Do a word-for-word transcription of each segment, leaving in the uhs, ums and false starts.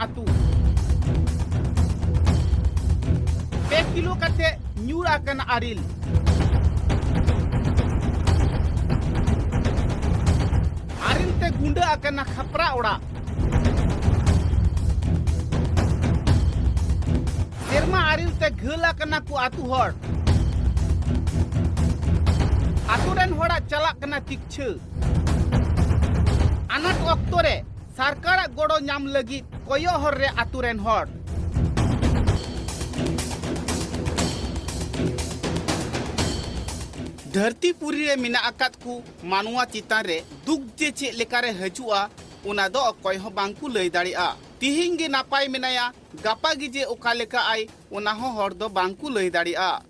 ᱟᱹᱛᱩ᱾ ᱯᱮ ᱠᱤᱞᱳ ᱠᱟᱛᱮ ᱧᱩᱨ ᱟᱠᱟᱱᱟ ᱟᱨᱤᱞ᱾ ᱟᱨᱤᱞ ᱛᱮ ᱜᱩᱸᱰᱟᱹ ᱟᱠᱟᱱᱟ ᱠᱷᱟᱯᱨᱟ ᱚᱲᱟᱜ᱾ ᱥᱮᱨᱢᱟ ᱟᱨᱤᱞ ᱛᱮ ᱜᱷᱟᱹᱞ ᱟᱠᱟᱱᱟ ᱠᱚ ᱟᱹᱛᱩ ᱦᱚᱲ᱾ ᱟᱹᱛᱩ ᱨᱮᱱ ᱦᱚᱲᱟᱜ ᱪᱟᱞᱟᱜ ᱠᱟᱱᱟ ᱛᱤᱠᱪᱷᱟᱹ᱾ ᱟᱱᱟᱴ ᱚᱠᱛᱚ ᱨᱮ ᱥᱚᱨᱠᱟᱨᱟᱜ ᱜᱚᱲᱚ ᱧᱟᱢ ᱞᱟᱹᱜᱤᱫ ᱠᱚᱭᱚᱜ ᱦᱚᱨ ᱨᱮ ᱟᱹᱛᱩ ᱨᱮᱱ ᱦᱚᱲ᱾ ᱫᱷᱟᱹᱨᱛᱤ ᱯᱩᱨᱤ ᱨᱮ ᱢᱮᱱᱟᱜ ᱟᱠᱟᱫ ᱠᱚ ᱢᱟᱱᱣᱟ ᱪᱮᱛᱟᱱ ᱨᱮ ᱫᱩᱠ ᱡᱮ ᱪᱮᱫ ᱞᱮᱠᱟᱨᱮ ᱦᱤᱡᱩᱜᱼᱟ, ᱚᱱᱟ ᱫᱚ ᱚᱠᱚᱭ ᱦᱚᱸ ᱵᱟᱝ ᱠᱚ ᱞᱟᱹᱭ ᱫᱟᱲᱮᱭᱟᱜᱼᱟ᱾ ᱛᱤᱦᱤᱧ ᱜᱮ ᱱᱟᱯᱟᱭ ᱢᱮᱱᱟᱭᱟ, ᱜᱟᱯᱟ ᱜᱮ ᱡᱮ ᱚᱠᱟ ᱞᱮᱠᱟ ᱟᱭ, ᱚᱱᱟ ᱦᱚᱸ ᱦᱚᱲ ᱫᱚ ᱵᱟᱝ ᱠᱚ ᱞᱟᱹᱭ ᱫᱟᱲᱮᱭᱟᱜᱼᱟ᱾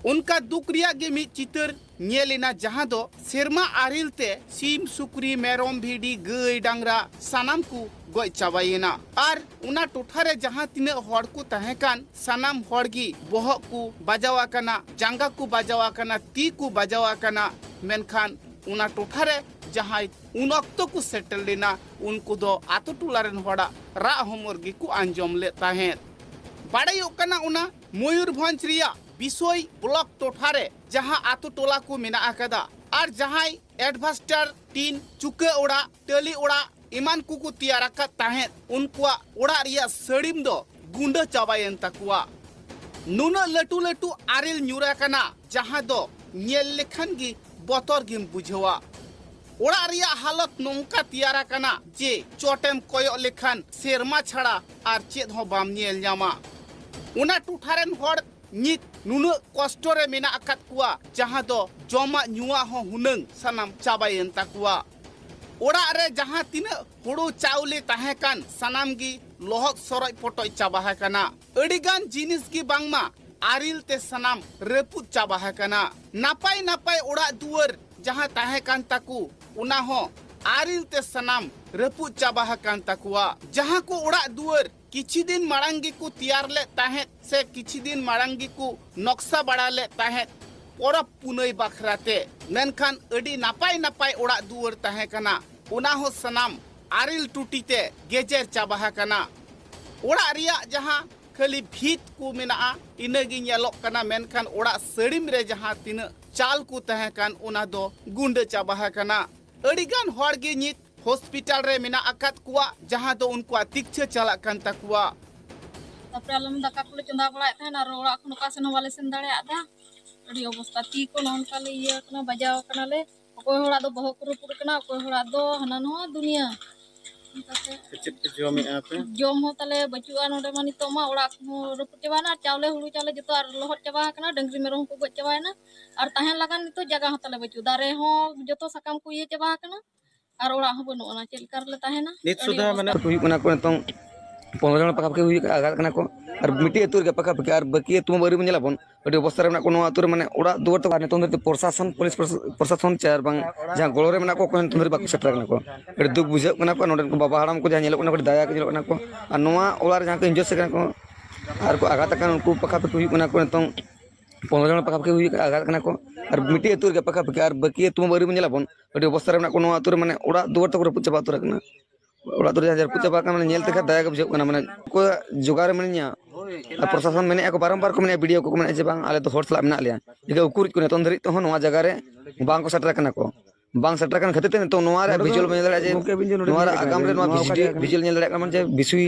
ᱚᱱᱠᱟ ᱫᱩᱠ ᱨᱮᱭᱟᱜ ᱜᱮ ᱢᱤᱫ ᱪᱤᱛᱟᱹᱨ ᱧᱮᱞ ᱮᱱᱟ, ᱡᱟᱦᱟᱸ ᱫᱚ ᱥᱮᱨᱢᱟ ᱟᱨᱮᱞ ᱛᱮ ᱥᱤᱢ, ᱥᱩᱠᱨᱤ, ᱢᱮᱨᱚᱢ, ᱵᱷᱤᱰᱤ, ᱜᱟᱹᱭ, ᱰᱟᱝᱨᱟ ᱥᱟᱱᱟᱢ ᱠᱚ ᱜᱚᱡ ᱪᱟᱵᱟᱭᱮᱱᱟ᱾ ᱟᱨ ᱚᱱᱟ ᱴᱚᱴᱷᱟ ᱨᱮ ᱡᱟᱦᱟᱸ ᱛᱤᱱᱟᱹᱜ ᱦᱚᱲ ᱠᱚ ᱛᱟᱦᱮᱸ ᱠᱟᱱ, ᱥᱟᱱᱟᱢ ᱦᱚᱲ ᱜᱮ ᱵᱚᱦᱚᱜ ᱠᱚ ᱵᱟᱡᱟᱣ ᱟᱠᱟᱱᱟ, ᱡᱟᱸᱜᱟ ᱠᱚ ᱵᱟᱡᱟᱣ ᱟᱠᱟᱱᱟ, ᱛᱤ ᱠᱚ ᱵᱟᱡᱟᱣ ᱟᱠᱟᱱᱟ᱾ ᱢᱮᱱᱠᱷᱟᱱ ᱚᱱᱟ ᱴᱚᱴᱷᱟ ᱨᱮ ᱡᱟᱦᱟᱸᱭ ᱩᱱ ᱚᱠᱛᱚ ᱠᱚ ᱥᱮᱴᱮᱨ ᱞᱮᱱᱟ, ᱩᱱᱠᱩ ᱫᱚ ᱟᱛᱳ ᱴᱚᱞᱟ ᱨᱮᱱ ᱦᱚᱲᱟᱜ ᱨᱟᱜ ᱦᱚᱢᱚᱨ ᱜᱮᱠᱚ ᱟᱸᱡᱚᱢ ᱞᱮᱫ ᱛᱟᱦᱮᱸᱫ᱾ ᱵᱟᱲᱟᱭᱚᱜ ᱠᱟᱱᱟ, ᱚᱱᱟ ᱢᱚᱭᱩᱨᱵᱷᱚᱸᱡᱽ ᱨᱮᱭᱟᱜ ᱵᱤᱥᱳᱭ ᱵᱞᱚᱠ ᱴᱚᱴᱷᱟ ᱨᱮ ᱡᱟᱦᱟᱸ ᱟᱛᱳ ᱴᱚᱞᱟ ᱠᱚ ᱢᱮᱱᱟᱜ ᱟᱠᱟᱫᱟ, ᱟᱨ ᱡᱟᱦᱟᱸᱭ ᱮᱰᱵᱷᱟᱥᱴᱟᱨ ᱴᱤᱱ, ᱪᱩᱠᱟᱹ ᱚᱲᱟᱜ, ᱴᱟᱹᱞᱤ ᱚᱲᱟᱜ ᱮᱢᱟᱱ ᱠᱚᱠᱚ ᱛᱮᱭᱟᱨ ᱟᱠᱟᱫ ᱛᱟᱦᱮᱸᱫ, ᱩᱱᱠᱩᱣᱟᱜ ᱚᱲᱟᱜ ᱨᱮᱭᱟᱜ ᱥᱟᱹᱲᱤᱢ ᱫᱚ ᱜᱩᱸᱰᱟᱹ ᱪᱟᱵᱟᱭᱮᱱ ᱛᱟᱠᱚᱣᱟ᱾ ᱱᱩᱱᱟᱹᱜ ᱞᱟᱹᱴᱩ ᱞᱟᱹᱴᱩ ᱟᱨᱮᱞ ᱧᱩᱨ ᱟᱠᱟᱱᱟ, ᱡᱟᱦᱟᱸ ᱫᱚ ᱧᱮᱞ ᱞᱮᱠᱷᱟᱱ ᱜᱮ ᱵᱚᱛᱚᱨ ᱜᱮᱢ ᱵᱩᱡᱷᱟᱹᱣᱟ᱾ ᱚᱲᱟᱜ ᱨᱮᱭᱟᱜ ᱦᱟᱞᱚᱛ ᱱᱚᱝᱠᱟ ᱛᱮᱭᱟᱨ ᱟᱠᱟᱱᱟ ᱡᱮ ᱪᱚᱴᱮᱢ ᱠᱚᱭᱚᱜ ᱞᱮᱠᱷᱟᱱ ᱥᱮᱨᱢᱟ ᱪᱷᱟᱲᱟ ᱟᱨ ᱪᱮᱫ ᱦᱚᱸ ᱵᱟᱢ ᱧᱮᱞ ᱧᱟᱢᱟ᱾ ᱚᱱᱟ ᱴᱚᱴᱷᱟ ᱨᱮᱱ ᱦᱚᱲ ᱱᱤᱛ ᱱᱩᱱᱟᱹᱜ ᱠᱚᱥᱴᱚ ᱨᱮ ᱢᱮᱱᱟᱜ ᱟᱠᱟᱫ ᱠᱚᱣᱟ, ᱡᱟᱦᱟᱸ ᱫᱚ ᱡᱚᱢᱟᱜ ᱧᱩᱣᱟᱜ ᱦᱚᱸ ᱦᱩᱱᱟᱹᱝ ᱥᱟᱱᱟᱢ ᱪᱟᱵᱟᱭᱮᱱ ᱛᱟᱠᱚᱣᱟ᱾ ᱚᱲᱟᱜ ᱨᱮ ᱡᱟᱦᱟᱸ ᱛᱤᱱᱟᱹᱜ ᱦᱩᱲᱩ ᱪᱟᱣᱞᱮ ᱛᱟᱦᱮᱸ ᱠᱟᱱ, ᱥᱟᱱᱟᱢ ᱜᱮ ᱞᱚᱦᱚᱫ ᱥᱚᱨᱚᱡ ᱯᱚᱴᱚᱡ ᱪᱟᱵᱟ ᱟᱠᱟᱱᱟ᱾ ᱟᱹᱰᱤᱜᱟᱱ ᱡᱤᱱᱤᱥ ᱜᱮ ᱵᱟᱝᱢᱟ ᱟᱨᱤᱞ ᱛᱮ ᱥᱟᱱᱟᱢ ᱨᱟᱹᱯᱩᱫ ᱪᱟᱵᱟ ᱟᱠᱟᱱᱟ᱾ ᱱᱟᱯᱟᱭ ᱱᱟᱯᱟᱭ ᱚᱲᱟᱜ ᱫᱩᱣᱟᱹᱨ ᱡᱟᱦᱟᱸ ᱛᱟᱦᱮᱸ ᱠᱟᱱ ᱛᱟᱠᱚ, ᱚᱱᱟ ᱦᱚᱸ ᱟᱨᱤᱞ ᱛᱮ ᱥᱟᱱᱟᱢ ᱨᱟᱹᱯᱩᱫ ᱪᱟᱵᱟ ᱟᱠᱟᱱ ᱛᱟᱠᱚᱣᱟ᱾ ᱡᱟᱦᱟᱸ ᱠᱚ ᱚᱲᱟᱜ ᱫᱩᱣᱟᱹᱨ ᱠᱤᱪᱷᱤ ᱫᱤᱱ ᱢᱟᱲᱟᱝ ᱜᱮᱠᱚ ᱛᱮᱭᱟᱨ ᱞᱮᱫ ᱛᱟᱦᱮᱸᱫ ᱥᱮ ᱠᱤᱪᱷᱤ ᱫᱤᱱ ᱢᱟᱲᱟᱝ ᱜᱮᱠᱚ ᱱᱚᱠᱥᱟ ᱵᱟᱲᱟ ᱞᱮᱫ ᱛᱟᱦᱮᱸᱫ ᱯᱚᱨᱚᱵᱽ ᱯᱩᱱᱟᱹᱭ ᱵᱟᱠᱷᱨᱟ ᱛᱮ, ᱢᱮᱱᱠᱷᱟᱱ ᱟᱹᱰᱤ ᱱᱟᱯᱟᱭ ᱱᱟᱯᱟᱭ ᱚᱲᱟᱜ ᱫᱩᱣᱟᱹᱨ ᱛᱟᱦᱮᱸ ᱠᱟᱱᱟ, ᱚᱱᱟ ᱦᱚᱸ ᱥᱟᱱᱟᱢ ᱟᱨᱮᱞ ᱴᱩᱴᱤ ᱛᱮ ᱜᱮᱡᱮᱨ ᱪᱟᱵᱟ ᱟᱠᱟᱱᱟ᱾ ᱚᱲᱟᱜ ᱨᱮᱭᱟᱜ ᱡᱟᱦᱟᱸ ᱠᱷᱟᱹᱞᱤ ᱵᱷᱤᱛ ᱠᱚ ᱢᱮᱱᱟᱜᱼᱟ, ᱤᱱᱟᱹ ᱜᱮ ᱧᱮᱞᱚᱜ ᱠᱟᱱᱟ, ᱢᱮᱱᱠᱷᱟᱱ ᱚᱲᱟᱜ ᱥᱟᱹᱲᱤᱢ ᱨᱮ ᱡᱟᱦᱟᱸ ᱛᱤᱱᱟᱹᱜ ᱪᱟᱞ ᱠᱚ ᱛᱟᱦᱮᱸ ᱠᱟᱱ, ᱚᱱᱟ ᱫᱚ ᱜᱩᱸᱰᱟᱹ ᱪᱟᱵᱟ ᱟᱠᱟᱱᱟ᱾ ᱟᱹᱰᱤᱜᱟᱱ ᱦᱚᱲ ᱜᱮ ᱱᱤᱛ ᱦᱚᱥᱯᱤᱴᱟᱞ ᱨᱮ ᱢᱮᱱᱟᱜ ᱟᱠᱟᱫ ᱠᱚᱣᱟ, ᱡᱟᱦᱟᱸ ᱫᱚ ᱩᱱᱠᱩᱣᱟᱜ ᱛᱤᱠᱪᱷᱟᱹ ᱪᱟᱞᱟᱜ ᱠᱟᱱ ᱛᱟᱠᱚᱣᱟ᱾ ᱛᱟᱯᱚᱨᱮ ᱟᱞᱮ ᱢᱟ ᱫᱟᱠᱟ ᱠᱚᱞᱮ ᱪᱚᱸᱫᱟ ᱵᱟᱲᱟᱭᱮᱫ ᱛᱟᱦᱮᱱ, ᱟᱨ ᱚᱲᱟᱜ ᱠᱷᱚᱱ ᱚᱠᱟ ᱥᱮᱱ ᱦᱚᱸ ᱵᱟᱞᱮ ᱥᱮᱱ ᱫᱟᱲᱮᱭᱟᱜ ᱛᱟᱦᱮᱸ᱾ ᱟᱹᱰᱤ ᱚᱵᱚᱥᱛᱟ, ᱛᱤ ᱠᱚ ᱱᱚᱜᱼᱚ ᱱᱚᱝᱠᱟ ᱞᱮ ᱤᱭᱟᱹ ᱠᱟᱱᱟ, ᱵᱟᱡᱟᱣ ᱠᱟᱱᱟᱞᱮ᱾ ᱚᱠᱚᱭ ᱦᱚᱲᱟᱜ ᱫᱚ ᱵᱚᱦᱚᱜ ᱠᱚ ᱨᱟᱹᱯᱩᱫ ᱠᱟᱱᱟ, ᱚᱠᱚᱭ ᱦᱚᱲᱟᱜ ᱫᱚ ᱦᱟᱱᱟ ᱱᱚᱣᱟ ᱫᱩᱱᱤᱭᱟᱹ᱾ ᱚᱱᱠᱟᱛᱮ ᱪᱮᱫ ᱯᱮ ᱡᱚᱢᱮᱫᱼᱟ ᱯᱮ? ᱡᱚᱢ ᱦᱚᱸ ᱛᱟᱞᱮ ᱵᱟᱹᱪᱩᱜᱼᱟ ᱱᱚᱰᱮ ᱢᱟ, ᱱᱤᱛᱚᱜ ᱢᱟ ᱚᱲᱟᱜ ᱠᱚᱦᱚᱸ ᱨᱟᱹᱯᱩᱫ ᱪᱟᱵᱟᱭᱮᱱᱟ, ᱟᱨ ᱪᱟᱣᱞᱮ ᱦᱩᱲᱩ ᱪᱟᱣᱞᱮ ᱡᱚᱛᱚ ᱟᱨ ᱞᱚᱦᱚᱫ ᱪᱟᱵᱟ ᱟᱠᱟᱱᱟ, ᱰᱟᱹᱝᱨᱤ ᱢᱮᱨᱚᱢ ᱦᱚᱸᱠᱚ ᱜᱚᱡ ᱪᱟᱵᱟᱭᱮᱱᱟ, ᱟᱨ ᱛᱟᱦᱮᱱ ᱞᱮᱠᱟᱱ ᱱᱤᱛᱚᱜ ᱡᱟᱭᱜᱟ ᱦᱚᱸ ᱛᱟᱞᱮ ᱵᱟᱹᱪᱩᱜ, ᱫᱟᱨᱮ ᱦᱚᱸ ᱡᱚᱛᱚ ᱥᱟᱠᱟᱢ ᱠᱚ ᱤᱭᱟᱹ ᱪᱟᱵᱟ ᱟᱠᱟᱱᱟ, ᱟᱨ ᱚᱲᱟᱜ ᱦᱚᱸ ᱵᱟᱹᱱᱩᱜ ᱟᱱᱟ, ᱪᱮᱫ ᱞᱮᱠᱟ ᱨᱮᱞᱮ ᱛᱟᱦᱮᱱᱟ? ᱱᱤᱛ ᱟᱹᱰᱤ ᱥᱩᱫᱷᱟ ᱚᱵᱚᱥᱛᱟ ᱢᱟᱱᱮ ᱦᱩᱭᱩᱜ ᱠᱟᱱᱟ ᱠᱚ ᱱᱤᱛᱚᱝ ᱯᱚᱱᱨᱚ ᱡᱚᱱ ᱯᱟᱠᱟᱯᱟᱠᱤ ᱦᱩᱭᱩᱜ ᱠᱟᱱᱟ, ᱟᱜᱷᱟᱛ ᱠᱟᱱᱟ ᱠᱚ᱾ ᱟᱨ ᱢᱤᱫᱴᱤᱡ ᱟᱹᱛᱩ ᱨᱮᱜᱮ ᱯᱟᱠᱟᱯᱟᱠᱤ, ᱟᱨ ᱵᱟᱹᱠᱤ ᱟᱹᱛᱩ ᱢᱟ ᱟᱹᱣᱨᱤ ᱵᱚᱱ ᱧᱮᱞᱟᱵᱚᱱ᱾ ᱟᱹᱰᱤ ᱚᱵᱚᱥᱛᱟ ᱨᱮ ᱢᱮᱱᱟᱜ ᱠᱚ ᱱᱚᱣᱟ ᱟᱹᱛᱩ ᱨᱮ, ᱢᱟᱱᱮ ᱚᱲᱟᱜ ᱫᱩᱣᱟᱹᱨ ᱛᱟᱠᱚ ᱟᱨ ᱱᱤᱛᱚᱝ ᱫᱷᱟᱹᱨᱤᱡ ᱛᱮ ᱯᱨᱚᱥᱟᱥᱚᱱ, ᱯᱩᱞᱤᱥ ᱯᱨᱚᱥᱟ-, ᱯᱨᱚᱥᱟᱥᱚᱱ ᱪᱮ ᱟᱨ ᱵᱟᱝ ᱡᱟᱦᱟᱸ ᱜᱚᱲᱚ ᱨᱮ ᱢᱮᱱᱟᱜ ᱠᱚ, ᱚᱠᱚᱭ ᱦᱚᱸ ᱱᱤᱛᱚᱝ ᱫᱷᱟᱹᱨᱤᱡ ᱵᱟᱠᱚ ᱥᱮᱴᱮᱨ ᱟᱠᱟᱱᱟ ᱠᱚ᱾ ᱟᱹᱰᱤ ᱫᱩᱠ ᱵᱩᱡᱷᱟᱹᱜ ᱠᱟᱱᱟ ᱠᱚ, ᱱᱚᱰᱮᱱ ᱠᱚ ᱵᱟᱵᱟ ᱦᱟᱲᱟᱢ ᱠᱚ ᱡᱟᱦᱟᱸ ᱧᱮᱞᱚᱜ ᱠᱟᱱᱟ, ᱠᱚ ᱟᱹᱰᱤ ᱫᱟᱭᱟ ᱠᱚ ᱧᱮᱞᱚᱜ ᱠᱟᱱᱟ ᱠᱚ᱾ ᱟᱨ ᱱᱚᱣᱟ ᱚᱲᱟᱜ ᱨᱮ ᱡᱟᱦᱟᱸ ᱠᱚ ᱤᱱᱡᱚᱭ ᱠᱟᱱᱟ ᱠᱚ ᱟᱨ ᱠᱚ ᱟᱜᱷᱟᱛ ᱟᱠᱟᱱ, ᱩᱱᱠᱩ ᱯᱟᱠᱟᱯᱟᱠᱤ ᱦᱩᱭᱩᱜ ᱠᱟᱱᱟ ᱠᱚ ᱱᱤᱛᱚᱝ ᱯᱚᱱᱨᱚ ᱡᱚᱱ ᱯᱟᱠᱟᱯᱟᱠᱤ ᱦᱩᱭᱩᱜ ᱠᱟᱱᱟ, ᱟᱜᱷᱟᱛ ᱠᱟᱱᱟ ᱠᱚ᱾ ᱟᱨ ᱢᱤᱫᱴᱤᱡ ᱟᱹᱛᱩ ᱨᱮᱜᱮ ᱯᱟᱠᱟᱯᱟᱠᱤ, ᱟᱨ ᱵᱟᱹᱠᱤ ᱟᱹᱛᱩ ᱢᱟ ᱟᱹᱣᱨᱤ ᱵᱚᱱ ᱧᱮᱞᱟᱵᱚᱱ᱾ ᱟᱹᱰᱤ ᱚᱵᱚᱥᱛᱟ ᱨᱮ ᱢᱮᱱᱟᱜ ᱠᱚ ᱱᱚᱣᱟ ᱟᱹᱛᱩ ᱨᱮ, ᱢᱟᱱᱮ ᱚᱲᱟᱜ ᱫᱩᱣᱟᱹᱨ ᱛᱟᱠᱚ ᱨᱟᱹᱯᱩᱫ ᱪᱟᱵᱟ ᱩᱛᱟᱹᱨ ᱟᱠᱟᱱᱟ᱾ ᱚᱲᱟᱜ ᱫᱩᱣᱟᱹᱨ ᱡᱟᱦᱟᱸ ᱨᱟᱹᱯᱩᱫ ᱪᱟᱵᱟ ᱟᱠᱟᱱ, ᱢᱟᱱᱮ ᱧᱮᱞ ᱛᱮᱠᱷᱟᱱ ᱫᱟᱭᱟ ᱜᱮ ᱵᱩᱡᱷᱟᱹᱜ ᱠᱟᱱᱟ, ᱢᱟᱱᱮ ᱚᱠᱚᱭᱟᱜ ᱡᱚᱜᱟᱣ ᱨᱮ ᱢᱮᱱᱟᱧᱟ᱾ ᱟᱨ ᱯᱨᱚᱥᱟᱥᱚᱱ ᱢᱮᱱᱮᱫᱼᱟ ᱠᱚ, ᱵᱟᱨᱚᱢᱵᱟᱨ ᱠᱚ ᱢᱮᱱᱮᱫᱼᱟ, ᱵᱤᱰᱤᱳ ᱠᱚᱠᱚ ᱢᱮᱱᱮᱫᱼᱟ ᱡᱮ ᱵᱟᱝ, ᱟᱞᱮ ᱫᱚ ᱦᱚᱲ ᱥᱟᱞᱟᱜ ᱢᱮᱱᱟᱜ ᱞᱮᱭᱟ, ᱞᱮᱠᱤᱱ ᱩᱠᱩᱨᱤᱡ ᱠᱚ ᱱᱤᱛᱚᱝ ᱫᱷᱟᱹᱨᱤᱡ ᱛᱮᱦᱚᱸ ᱱᱚᱣᱟ ᱡᱟᱭᱜᱟ ᱨᱮ ᱵᱟᱝ ᱠᱚ ᱥᱮᱴᱮᱨ ᱟᱠᱟᱱᱟ ᱠᱚ᱾ ᱵᱟᱝ ᱥᱮᱴᱮᱨ ᱟᱠᱟᱱ ᱠᱷᱟᱹᱛᱤᱨ ᱛᱮ ᱱᱤᱛᱚᱝ ᱱᱚᱣᱟ ᱨᱮᱭᱟᱜ ᱱᱚᱰᱮ ᱫᱚ ᱵᱷᱤᱡᱩᱣᱟᱞ ᱵᱚᱱ ᱧᱮᱞ ᱫᱟᱲᱮᱭᱟᱜᱼᱟ ᱡᱮ ᱜᱚᱢᱠᱮ, ᱟᱹᱵᱤᱱ ᱡᱮ ᱱᱚᱰᱮ ᱱᱚᱣᱟ ᱵᱤᱱ ᱨᱮᱭᱟᱜ ᱦᱮᱡ ᱟᱜᱟᱢ ᱨᱮ ᱟᱠᱟᱱᱟ, ᱱᱚᱣᱟ ᱱᱚᱣᱟ ᱚᱠᱟ ᱵᱷᱤᱡᱩ-, ᱡᱟᱭᱜᱟ ᱠᱟᱱᱟ? ᱵᱷᱤᱡᱩᱣᱟᱞ ᱧᱮᱞ ᱫᱟᱲᱮᱭᱟᱜ ᱠᱟᱱᱟ ᱵᱚᱱ ᱡᱮ ᱵᱤᱥᱩᱭ